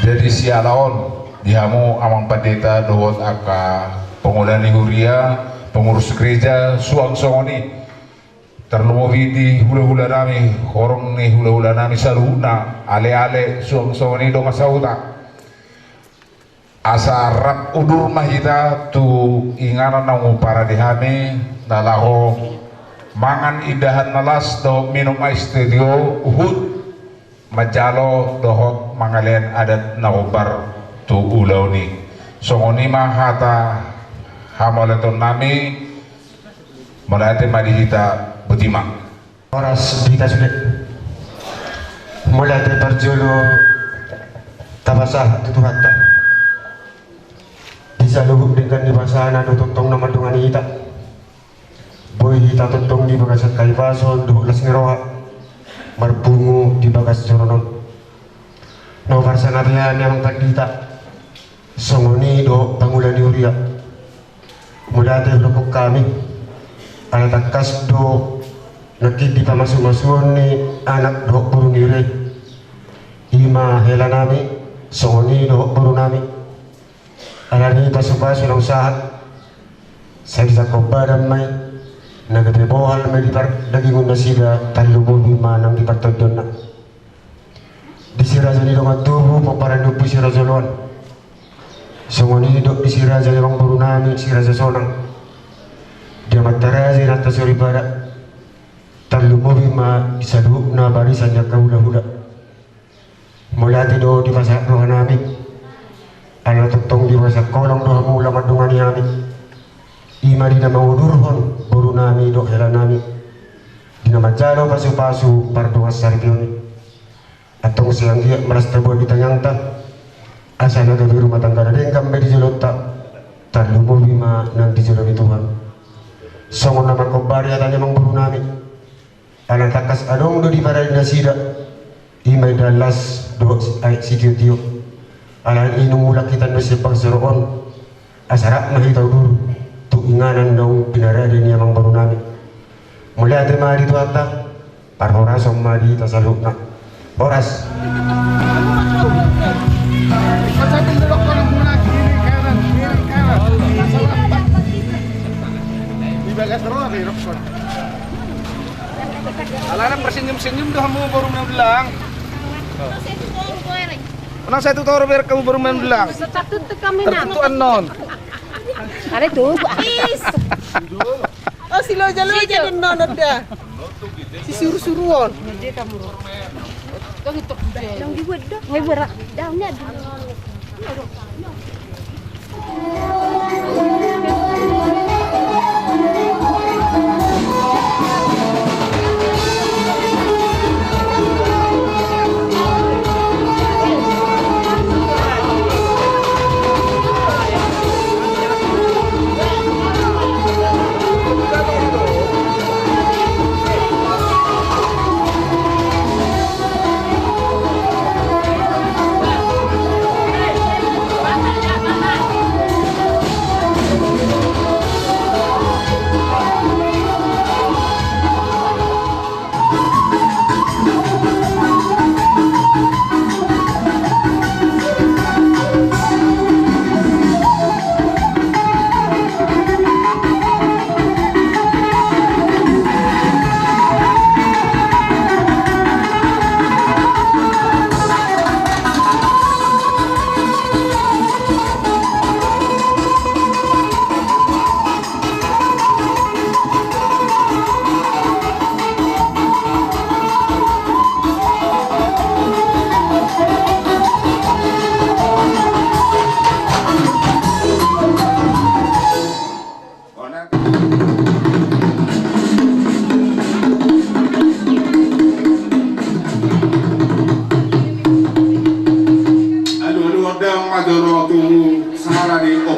Jadi siala on di hamu amang pandita dohot angka penghola ni huria, pengurus gereja, suang songon i tarlumobi di hulahulanami, horong ni hulahulanami saluhutna, aleale, suang songon i dongan sahuta. Asa rap udur ma hita tu inganan na huparade hami na laho mangan indahan na las dohot minum ais tio huhut manjalo dohot mangalean adat na hombar tu ulaon i. Songon i ma hata hamauliatennami. Mauliate ma di hita, botima. Horas di hita sude. Mauliate parjolo tapasahat tu Tuhanta di saluhut denggan ni basana na tongtong na mandongani hita. Boi hita tongtong di bagasan hahipason dohot las ni roha marpungu di bagas joro on. Na huparsangapi hami amang pandita songon i dohot pangula ni huria. Mauliate hudokhon hami ala tangkas do nangkin di pamasumasuon ni anak dohot boru ni huria i, i ma helanami songon i dohot borunami. Ala ni pasupasu na husahat, sai disangkop badan ma i, na gabe bohal ma i di pardagingon nasida, tarlumobi ma nang di partondionna. Di si raja ni dongan tubu pomparan ni Ompu si Raja Oloan, songon i dohot di si raja ni amang borunami si Raja Sonang, di amanta raja inanta soripada, tarlumobi ma di saluhutna barisan ni angka hulahula. Mauliate do dipasahat rohanami ala tongtong di bagasan holong do hamu laho mandongani hami, i ma di na mangudurhon borunami dohot helanami di na manjalo pasupasu pardongansaripeon i. Antong sai anggiat ma las taboan di tangiangta, asa na gabe rumah tangga na denggan ma i di jolonta, tarlumobi ma nang di jolo ni Tuhan. Songon na mangkombari hata ni amang borunami, ala tangkas adong do diparade nasida, i ma indahan las dohot aek sitiotio. Alani i nunga mulak hita na sian bagas joro on, asa rap ma hita udur tu inganan naung pinarade ni amang borunami. Mauliate ma di Tuhanta, parhorasan ma di hita saluhutna. Horas. Di bagas roha, di rokok. Alana marsenyum-senyum do hamu boru Mandulang. Unang sai tu toru berek hamu boru Mandulang. Tertutup annon. Ada tu. Is. Oh, si loja-loja do annon da. Si suru-suruon. Nang dibuat do. Ngai berak. Daun ni adu.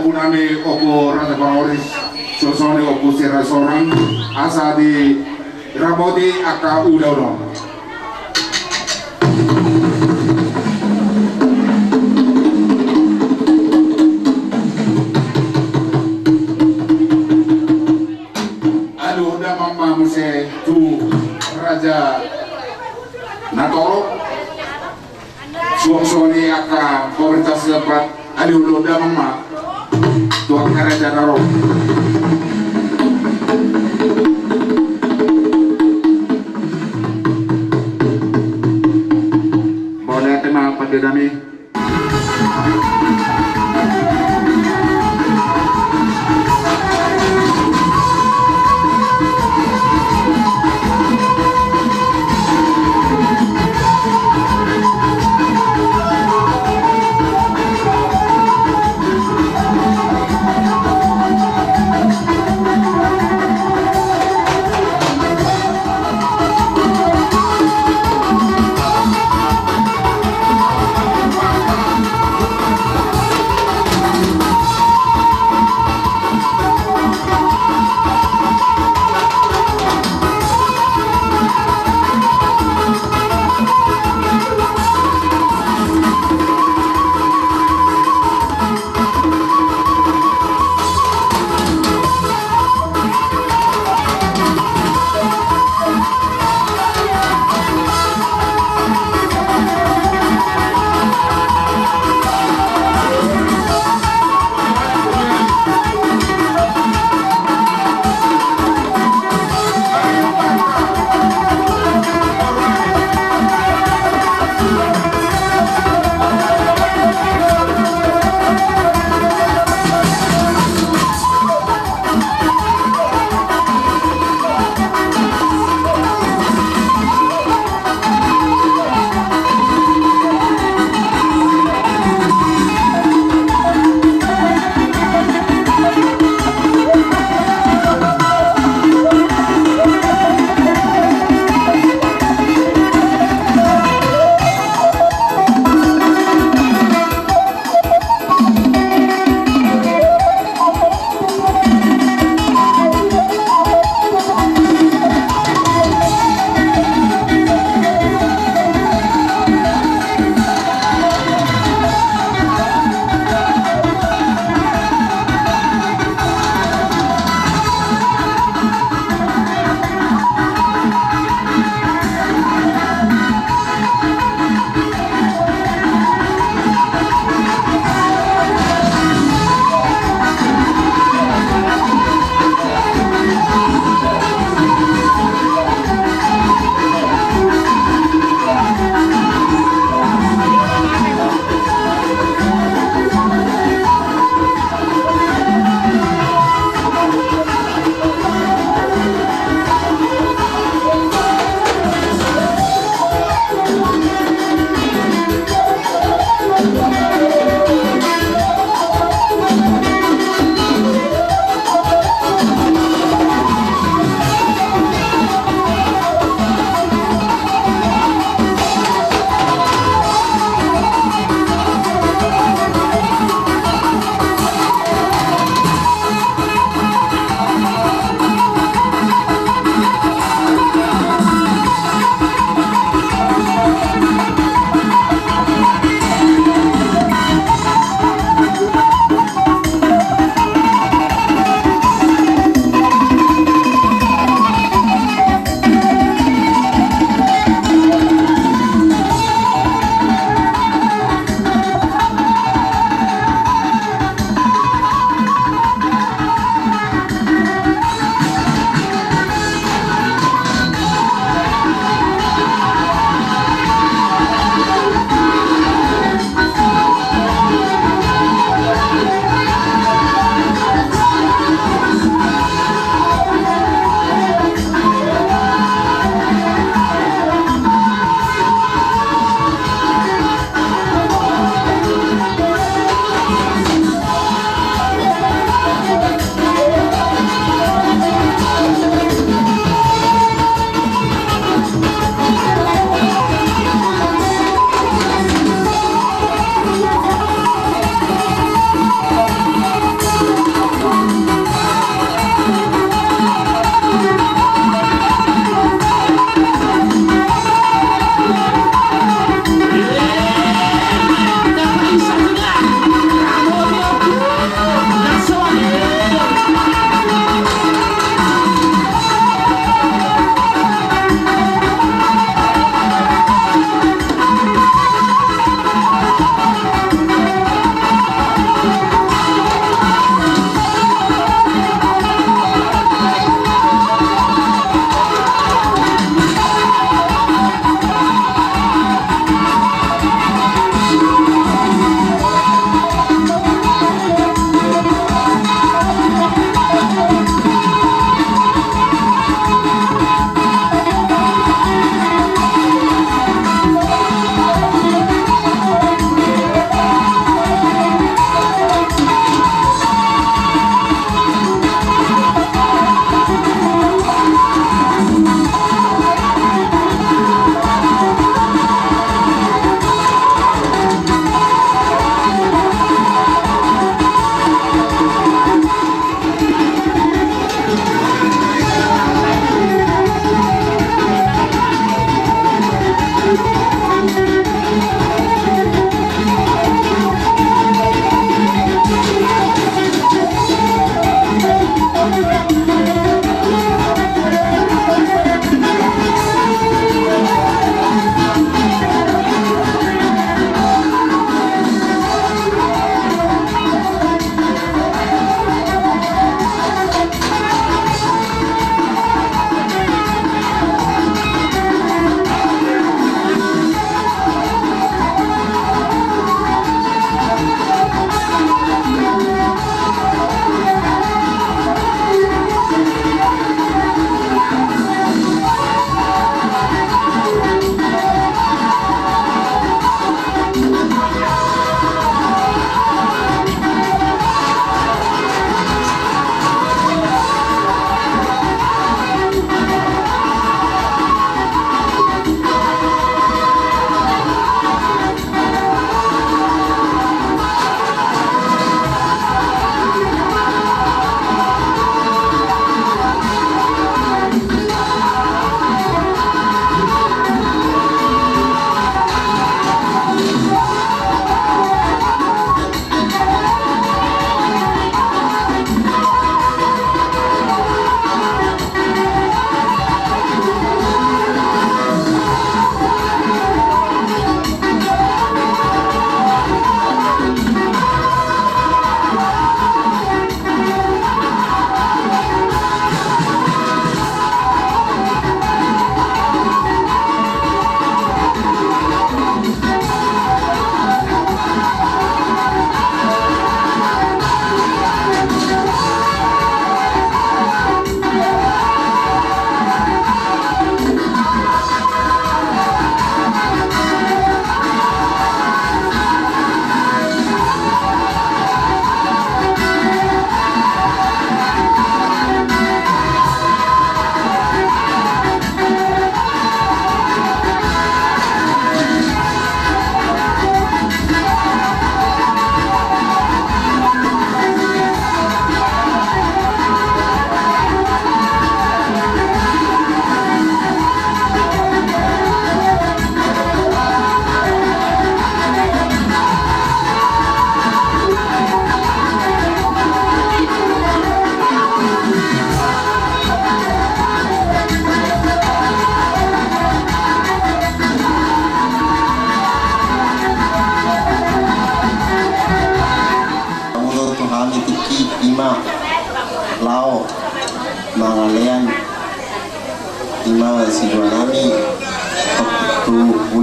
Nami Ompu Raja Pangoris, suksuk ni Ompu Sirasorang, asa diramoti angka ulaon on. Aluhon damang ma muse tu raja na torop. Suksuk ni angka pemerintah setempat, aluhon damang ma tu angka raja na ro. Mauliate ma pande nami.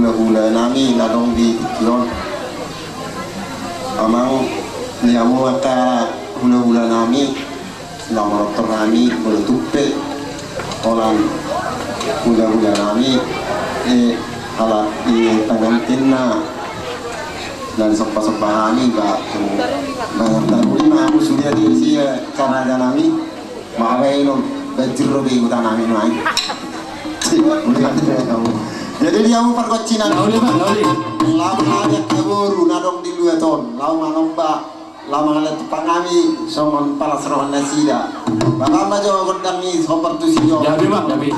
Hula-hula nami na adong di tingki on. Amang, di hamu angka hula-hula nami, na manortor nami, molo tung pe holan hula-hula nami, eh, halak i tangan tinna, na disomba-somba hami, ba, ba, taruli ma hamu sude di si, eh, karaja nami. Mabaenon, bajir do be huta nami nuaeng. Jadi di hamu pargonsi nami. Lauli, Bang, lauli. Laho mangalehon angka boru na adong di luat on, laho manomba, laho mangalehon tumpang nami songon palas roha nasida. Bahen ma jo gondang i, hombar tusi jo. Gabe, Bang, gabe.